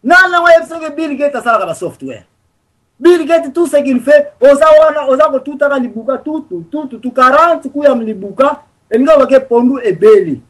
Nani yango ayebi soki Bill Gates asalaka ba software? Bill Gates, tout ce qu'il fait, oza wana oza kotutaka libuka tutu tutu tu 40 kuya libuka elingi oloba ke pondu ebeli.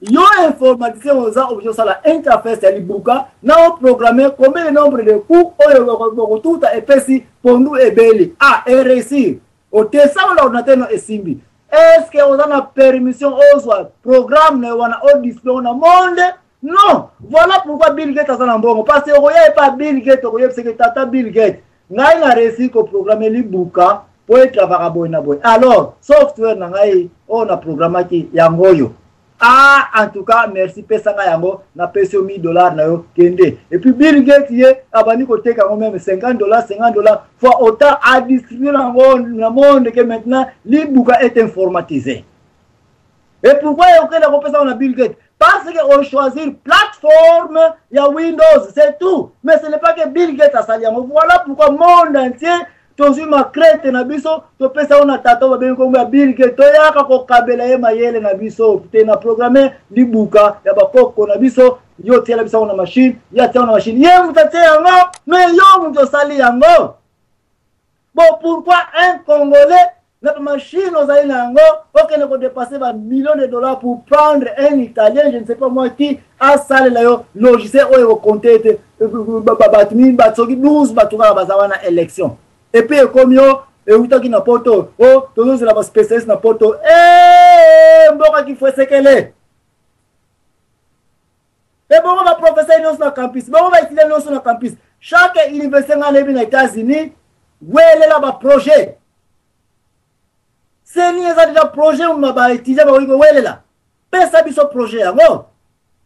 Yo informaticien oza obligé osala interface ya libuka na oprogramme combien de nombre de coups oyo okotuta epesi pondu ebeli. Ah, et réussir. Otesa na ordinateur no esimbi. Est-ce que oza na permission ozwa programme na yo wana o display na monde? Non, voilà pourquoi Bill Gates aza na mbongo, parce que okoya epa Bill Gates, okoyebisa ke tata Bill Gates, ngai na réussi ko programmer libuka po etravaka boye na boye, alors software na ngai oyo na programmaki yango oyo. Ah, en tout cas merci, pesa ngai yango, napesi yo 1000 $ na yo, kende. Et puis Bill Gates ye abandi koteka yango même 50 $, 50 $ fois autant a distribuer yango na monde que maintenant libuka est informatisé. Et pourquoi okenda kopesa yango na Bill Gates? Parce que on choisir plateforme ya Windows, c'est tout. Mais ce n'est pas que Bill Gates asali yango. Voilà pourquoi monde entier tozwi makrete na biso, topesa yango na tata oyo babengi nkombo ya Bill Gates, toyaka kokabela ye mayele na biso te na programme libuka ya bakoko na biso. Yo otiela biso yango na machine, ye atia yango na machine, ye moto atie yango, mais yo moto osali yango. Bon, pourquoi un Congolais na ba machine ozali na yango okende kodepasser ba millions de dollars pour prendre un Italien, je ne sais pas moi qui, asalela yo logiciel oyo ekokonte ete bato mingi, bato soki 12 bato kaka baza wana élection, et puis ekomi yo eutaki na poto, o tozozela ba spécialiste na poto. Mboka kifwesekele ebongo ba professeur nyonso na campus, bongo ba étudiant nyonso na campus, chaque université ngai nayebi na États-Unis welela ba projet. CENI eza déjà projet ma ba étudiant bakoki kowelela. Pesa biso projet yango.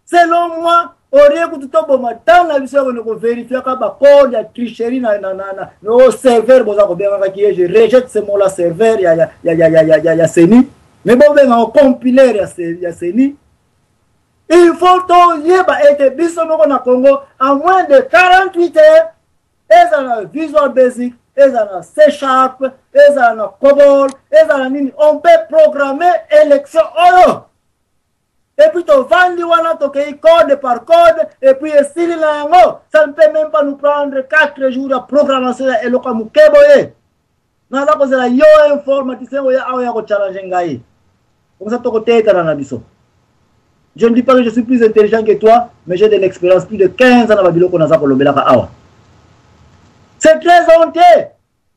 Selon moi, orie kutu toboma ntango na biso ya kende koverifiaka bacode ya tricherie na o serveur boza kobengaka ki. Je rejette ce mot là, serveur ya CENI, mais bobengaka compilaire ya CENI. Il faut toyeba ete biso moko na Congo, en moins de 48 heures, ezala na Visual Basic, ezala na C#, ezala na COBOL, ezala nini, on peut programmer élection oyo. Et puis tovandi wana, tokei code par code, et puis esili na yango. Ça ne peut même pas nous prendre 4 jours ya programmation ya eloko ya moke boye. Naza kozela yo informaticien oya awa ya kochallenge ngai, comme ça tokotetana na biso. Je ne dis pas que je suis plus intelligent que toi, mais j'ai de l'expérience, plus de 15 ans na babiloko naza kolobelaka awa. C'est très honteux.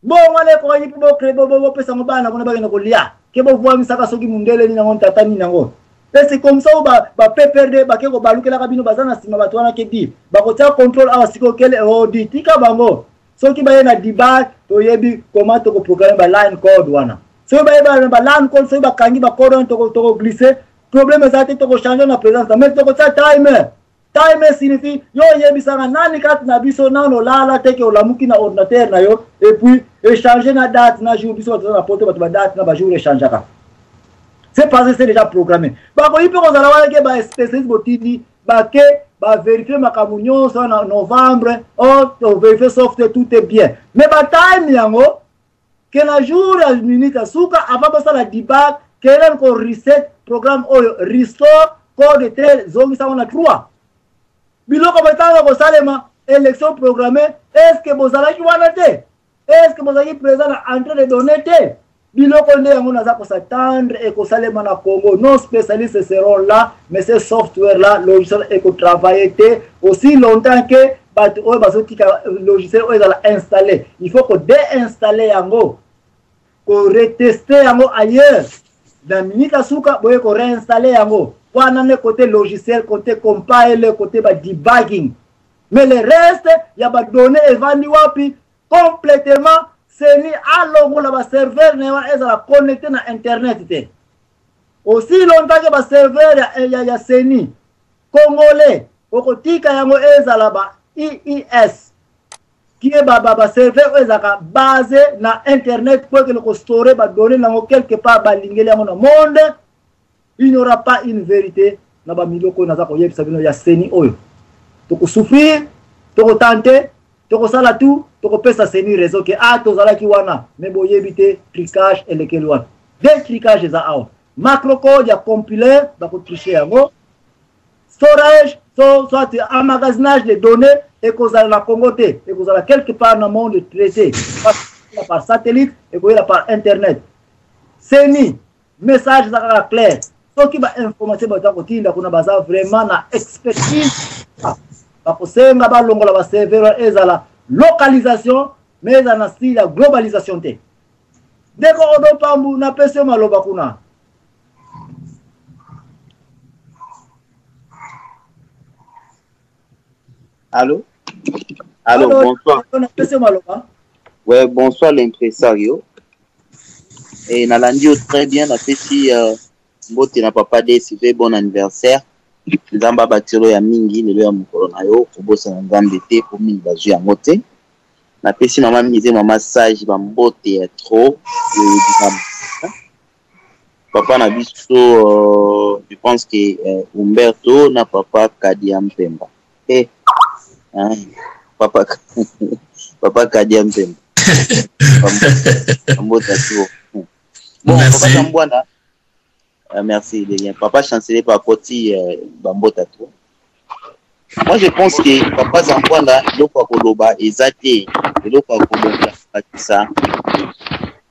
Bongo wana ekokaki mpo bocrée, bopesa yango bana kuna bakende kolia, ke bovwamisaka soki mundele nini yango, tata nini yango. Et c'est comme ça oyo ba PPRD bake kobalukelaka bino, baza na nsima bato wana ke di bakotia contrôle awa sikoyo kele odi tika bango. Soki baye na debug, toyebi comment tokoprogramme ba line code wana. Soki baye ba line code, soki bakangi ba code wana, tokoglisse, problème eza te, tokochange na présence, mais tokotia timer. Timer signifie yo oyebisaka nani kati na biso nano olala te ke olamuki na ordinateur na yo, et puis échanger na date na jour. Biso bato na poto, bato ba date na ba jour échangeaka, c'est parce que c'est déjà programmé. Bakoyi mpe kozala wana ke ba spécialiste botindi bake baverifie makambo nyonso na novembre, o toverifie software, tout est bien, mais batime yango ke na jour ya minute ya suka avant bosala debug, kende ko reset programme oyo, restore code tel, zongisango na 3 biloko botanga kosalema élection programmée. Est ce que bozalaki wana te? Est ce que bozalaki présent na entrée de données te? Biloko nde yango naza kosatendre ekosalema na Congo. Nos spécialistes seront là, mais ce software là, logiciel ekotravaille te aussi longtemps que bato oyo bazotika logiciel oyo ezala installé. Il faut kodéinstalle yango, koreteste yango ailleurs, na minute ya suka boye koreinstalle yango wana nde côté logiciel, côté compile, côté ba debugging. Mais le reste ya badonnées evandi wapi? Complètement CENI alongola baserveur na ye wana ezala connecté na internet te aussi longtemps ke baserveur ya CENI congolais okotika yango ezala ba IIS qui est ba serveur oyo ezalaka base na internet po ekende kostore badonnées nango quelque part balingeli yango na monde. Il n'y aura pas une vérité na bamiloko oyo naza koyebisa bino ya CENI oyo. Tokosouffrir, tokotante, tokosala tout, tokopesa CENI raison ke ah, tozalaki wana, mais boyebi te tricage elekeli wana. De tricage eza awa, macrocode ya compilaire bakotriche yango, storage. So, soit emmagasinage de données ekozala na Congo te, ekozala quelque part na monde traité par satellite, ekoyela par internet. CENI, message eza kaka clair. Soki ba information baza kotinda kuna baza vraiment na expertise, bakosenga balongola ba serveur ezala localisation mais ezala na style ya globalisation te. Ndeko Odo Pambu, napesi yo maloba kuna. Allô Allô, Allô bonsoir. Ouais, bonsoir l'impresario. Et nalandi yo très bien, napesi mbote na papa DSV, bon anniversaire. Nzambe abatilo ya mingi lelo ya mokolo na yo, kobosana Nzambe te po mingi bazwi yango te. Napesi mama Mise, mama sage, ba mbote ya trop. Papa na biso, je pense que Umberto na papa Kadia Mpemba. Eh, hein, papa, papa Kadia Mpemba. Mbote trop. Bon, merci. Papa Zambwana, merci de rien. Papa chancelier Pakoti, Bambota trop. Moi je pense que papa Zambwana eloko ya koloba eza te, eloko ya kobakisa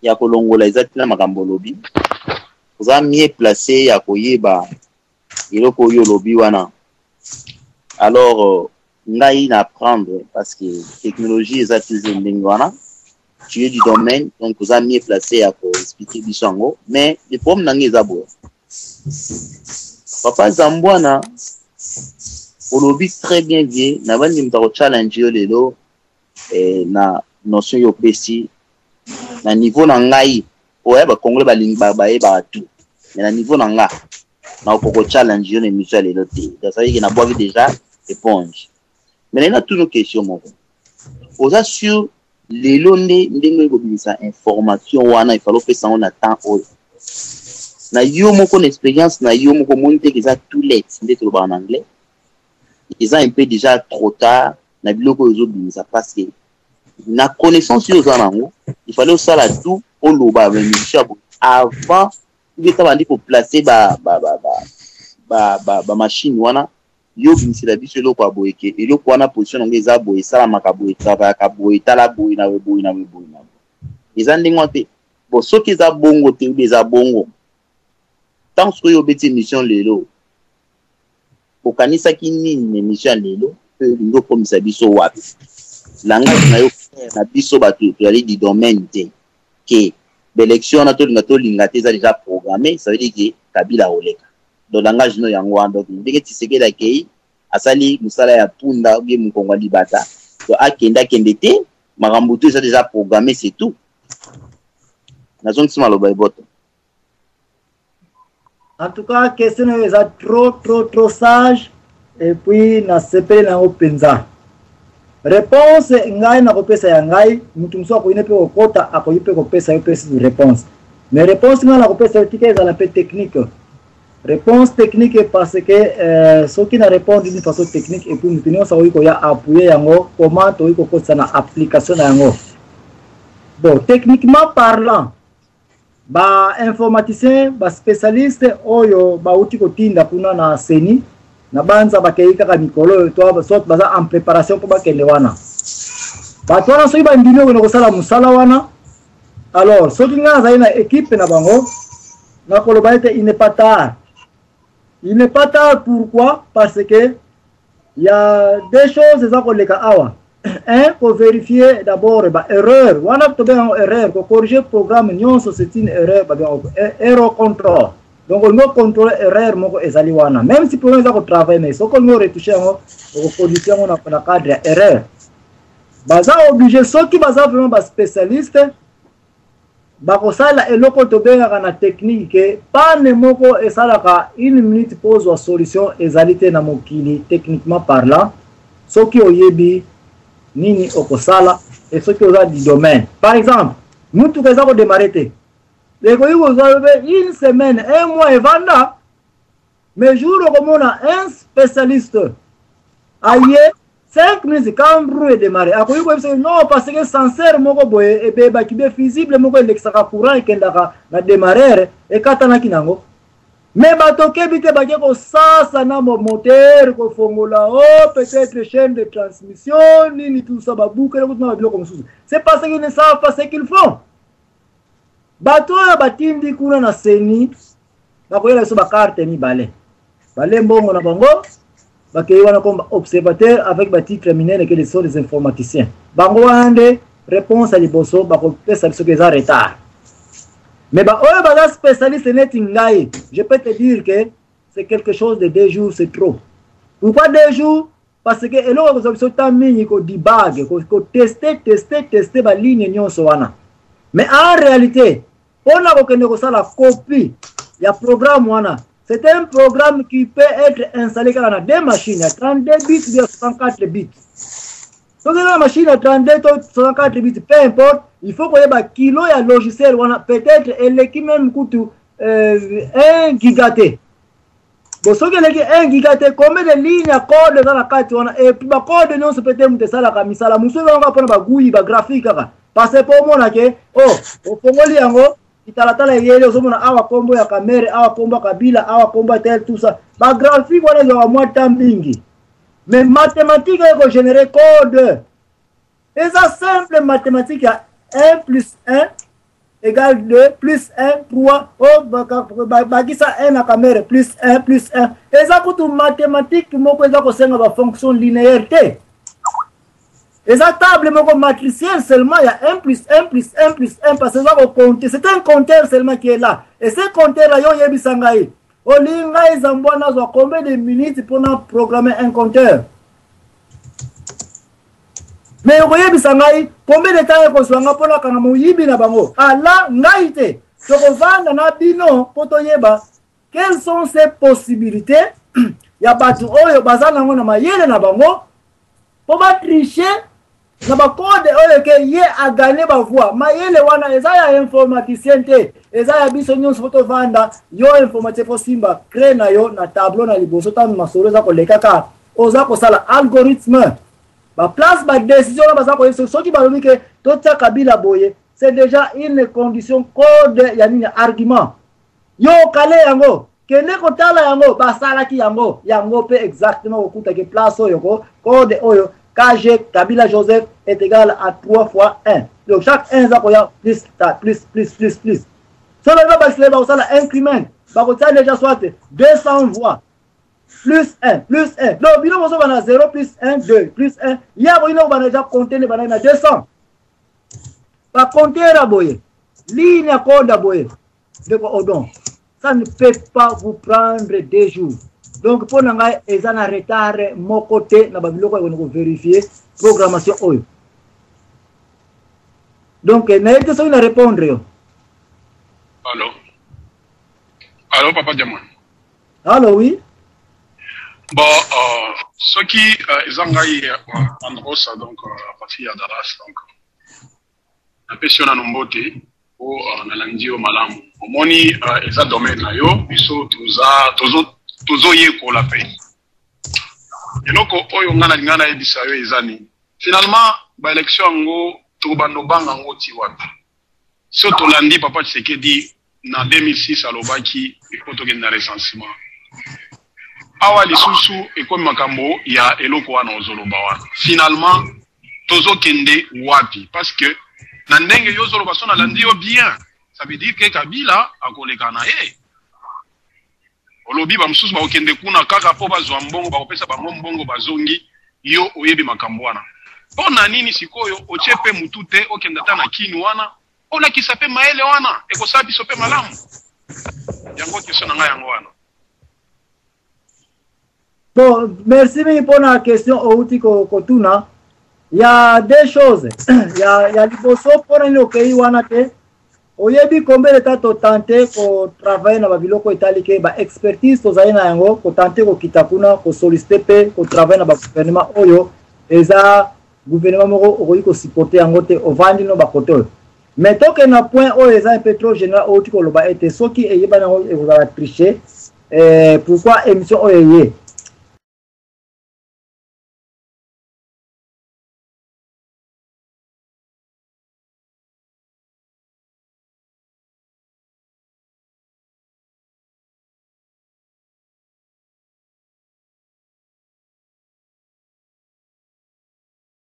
ya kolongola eza te na makambo olobi. Oza mieux placé ya koyeba eloko oyo olobi wana. Alors ngai na apprendre parce que technologie eza toujours ndenge wana. Tu es du domaine, donc oza mieux placé ya ko expliquer biso yango. Mais le problème na ngai eza boye. Papa Zambwana olobi très bien vie, na bandi moto ako challenge yo lelo na notion yo opesi na niveau na ngai oya ba Congolais balingi bayebaka tout, mais na niveau na nga na okoko challenge yo na émission ya lelo te. Donc ça veut dire que nabwaki déjà éponge. Mais na tunu question moko, oza sur lelo nde ndenge ekobimisa information wana, il fallait opesa yango na temps oyo na yo moko na expérience na yo moko omoni te eza too late, nde tolobaka na anglais eza un peu déjà trop tard na biloko oyo ozobimisa, parce que na connaissance oyo oza nango il fallait osala tout oloba ba émission ya boye avant ubeta bandi koplace ba machine wana. Yo bimisela biso eloko ya boye ke eloko wana position nango eza boye, esalamaka boye, travaillaka boye, tala boye na boye na boye na boye. Eza ndenge wana te. Bon, soki eza bongo te ou eza bongo, tant soki obeti émission lelo, okanisaki nini na émission ya lelo pe olingi okomisa biso wapi? Langage na yo na biso bato tozali du domaine te ke l'élection wana tolinga tolinga te eza déjà programmé, ça veut dire que Kabila oleka. Donc langage no yango wana. Donc ndenge Tshisekedi akei asali mosala ya punda ou bien mokongo ya libata, donc akende akende te, makambo tout eza déjà programmé, c'est tout. Nazongisi maloba eboto. En tout cas, question oyo eza trop trop trop sage et puis nasepeli na yango mpenza. Réponse ngai nakopesa ya ngai, mutu mosusu akoki mpe kokota, akoki mpe kopesa yo mpe réponse. Mais réponse ngai nakopesa yo tika ezala mpe technique. Réponse technique parce que soki na répondre d'une façon technique et puis mutu nyonso akoki koya appuyer yango comment tokoki kokotisa na application na yango. Bon, techniquement parlant, ba informaticien, ba spécialiste oyo bauti kotinda kuna na CENI, na banza bakei kaka mikolo oyo to soit baza en préparation mpo bakende wana. Bato wana soki bandimi okende kosala mosala wana, alors soki ngai nazali na équipe na bango, nakoloba ete il n'est pas tard. Il n'est pas tard pourquoi? Parce que y a des choses eza koleka awa. Un, ko vérifier d'abord ba erreur wana tobenga erreur, ko corriger programme nyonso c'est une erreur, ba benga error control. Donc olingi ocontrôler erreur moko ezali wana, même si programme eza ko travailler, mais soki olingi oretoucher yango, okokodifie yango na cadre ya erreur. Baza obligé soki baza vraiment ba spécialiste, bakosala eloko tobengaka na technique ke pane moko esalaka une minute po ozwa solution ezali te na mokili techniquement parlant. Soki oyebi nini okosala et soki oza du domaine, par exemple mutuka eza kodémarrer te, ekoki kozwa mpe une semaine, un mois evanda, mais jour okomona un spécialiste aye 5 minutes quand roue edémarrer, akoki koyebisa non parce que senseur moko boye ebebaki be fusible moko elekisaka courant ekendaka na démarreur ekatanaki nango. Mais bato okebi te, bake kosasa na moteur, kofongola o oh, peut-être chaîne de transmission nini, tout ça, babukele kutu na babiloko mosusu. C'est parce qu'ils ne savent pas ce qu'ils font. Bato oyo batindi kuna na CENI, bakoyela biso bacarte mibale, bale mbongo na bango, bakei wana comme observateur avec batitre minene que sont des informaticiens. Bango wana nde réponse ya liboso bakopesa biso ke eza retard. Mais baoyo baza spécialiste neti ngai, je peux te dire que c'est quelque chose de 2 jours, c'est trop. Pourquoi 2 jours? Parce que eloko ekozwa biso temps mingi kodebug, koteste, teste, teste baligne nyonso wana. Mais en réalité, mpona kokende kosala copie ya programme wana, c'est un programme qui peut être installé kaka na deux machines ya 32 bits bien 64 bits. Soki eza na machine ya 32 to 64 bits, peu importe, il faut koyeba kilo ya logiciel wana, peut-être eleki même kutu 1 giga te. Bon, soki eleki 1 giga te, combien de ligne ya code eza na kati wana? Et puis bacode nyonso mpe te moto esalaka misala mosusu, eza kaka mpona bagui, bagraphique kaka, parce que mpo omona ke oh, ofongoli yango, kitalatala eyeli, ozomona awa kombo ya Kamerhe, awa kombo ya Kabila, awa kombo ya tel, tout ça. Bagraphique wana ezwaka mwa temps mingi, mais mathématique oyo ekogénère code eza simple mathématique ya 1 plus 1 égale 2 plus 1 3, o bakisa 1 na Kamerhe, plus 1 plus 1. Eza kutu mathématique moko eza kosenga bafonction linéaire te, eza table moko matricielle seulement ya 1 plus 1 plus 1 plus 1, parce que eza kocompter, c'est un compteur seulement qui est là. Et ce compteur là, yo oyebisa ngai, olingi ngai Zambwa nazwa combien de minutes mpona programmer un compteur? Mais okoyebisa ngai combien de temps ekozwa nga mpona kanga moyibi na bango? Ala ngai te, tokovanda na bino mpo toyeba quelles sont ces possibilités ya bato oyo baza nango na mayele na bango mpo batriche na bacode oyo ke ye agagner bavoix. Mayele wana eza ya informaticien te, eza ya biso nyonso mpo tovanda. Yo informaticien, fo simba craie na yo na tableau na liboso ntango masolo eza koleka, kaka oza kosala algorithme, baplace badécision wana baza koyebisa. Soki balobi ke totia Kabila boye, c'est déjà une condition, code ya nini, argument. Yo okale yango, kende kotala yango, basalaki yango yango mpe exactement, kokutaki place oyo ko code oyo KG Kabila Joseph est égal à 3 fois 1. Donc chaque 1 eza koya plus plus plus plus plus. Soki balobi babakisela, bakosala increment, bakotia déjà soit 200 voix plus 1 plus 1. Donc bino bozobana 0 plus 1 2 plus 1, ye akoki na kobana déjà compte ne banaki na 200. Bacompteur ya boye, ligne ya code ya boye, ndeko Odon, ça ne peut pas vous prendre 2 jours. Donc mpo na ngai, eza na retard moko te na babiloko ya koni kovérifier programmation oyo. Donc nayebi te soki na répondre yo. Allo, allo, papa Diamond? Allo, oui. Bon, soki eza ngai Androsa, donc à partir ya Dallas. Donc napesi yo nano mbote po nalandi yo malamu. Omoni, eza domaine na yo, biso tozoyekola mpe. Eloko oyo ngai nalinga nayebisa yo eza nini? Finalement, baélection yango tokobanda obanga yango ti wapi? So tolandi papa Tshisekedi na 2006, alobaki il faut tokende na recensement. Awa lisusu ekomi makambo ya eloko wana ozoloba wana. Finalement tozokende wapi? Parce que na ndenge yo ozoloba, so nalandi yo bien, ça veut dire que Kabila akoleka na ye. Olobi bamosusu bakokende kuna kaka mpo bazwa mbongo, bakopesa bango mbongo, bazongi. Yo oyebi makambo wana. Mpo na nini sikoyo otie mpe mutu te, okende ata na kini wana, olakisa mpe mayele wana, ekosala biso mpe malamu? Yango question na ngai yango wana. Bon, merci mingi mpona question outi kotuna. Ya deux choses. Ya liboso, mpona nini okei wana te? Oyebi combien de temps totenter kotravailler na babiloko etali ke baexpertise tozali na yango, kotenter kokita kuna, kosolliciter mpe kotravailler na bagouvernement oyo eza gouvernement moko okoki kosupporter yango te, ovandi no bakote oyo. Mais tokende na point oyo eza un peu trop général. Outi koloba ete soki eyebani yango ekozala triche, pourquoi émission oyo eye?